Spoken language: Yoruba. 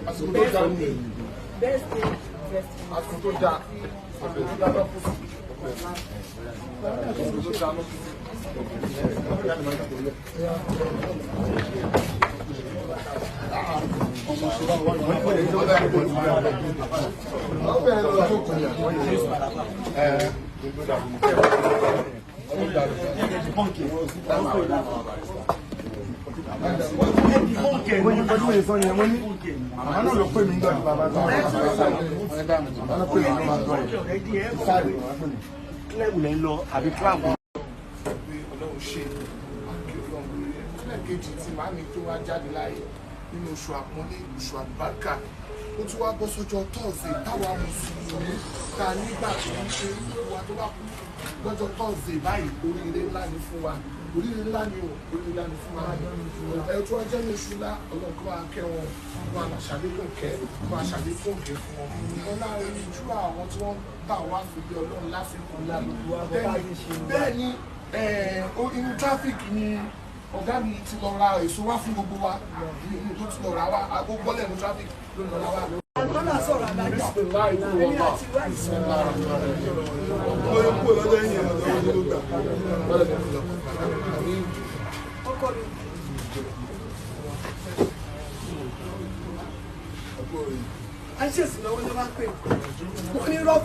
Àsìkò tó dáa ní Best day, best day. Àsìkò tó dáa, àsìkò tó dáa lọ́kùn sí. Àsìkò tó dáa lọ́kùn sí. Wọ́n ní pẹ̀lú èso yẹn, wọ́n ní àwọn náà ló pè mí nígbà tí bàbá tó wà. Àwọn náà pè mí nígbà tó wà. Sáré wọ́n pè mí. Club lẹ́ ń lọ àbí club? Pé Ọlọ́run ṣe àkè Ọlọ́run lórí ẹ̀. Ẹlẹ́ẹ̀kejì tí màámi tó wá jáde láyé nínú oṣù àpọ́nlé, oṣù àlùbáríkà, ó tún wá bọ́ sọ́jọ́ Tọ́ọ̀sì táwa mùsùlùmí ta nígbà tó ń ṣe wa tó bá kú lọ́jọ́ Tọ́ọ̀sì báyìí, oríire ńlá ni fún wa, oríire ńlá ni o, oríire ńlá ni fún wa. Ẹ tó wá jẹ́ ní oṣù ńlá, Ọlọ́run kó máa kẹ́ wọn, kó máa ṣàlékún kẹ́, kó máa ṣàlékún kẹ́ fún wọn. Ọlọ́run ojú àwọn tí wọ́n tà wá fi bí Ọlọ́run lásìkò. Bẹ́ẹ̀ ni inú traffic ni ọ̀gá mi ti lọ ra èso wá fún gbogbo wa, inú tó ti lọ rà wá, agbó bọ́lẹ̀ ní traffic ló lọ rà wá. Àtọ́nà sọ̀rọ̀ àbájá. Bisimilahi Èmi àti wáìsì. Ó kú lọ́jọ́ yẹn, ọjọ́ yẹn ló gbà. Ọkọ mi. À ń ṣèṣì lọ́wọ́ ló máa ń pè. Mo ní rọ́ọ̀fù.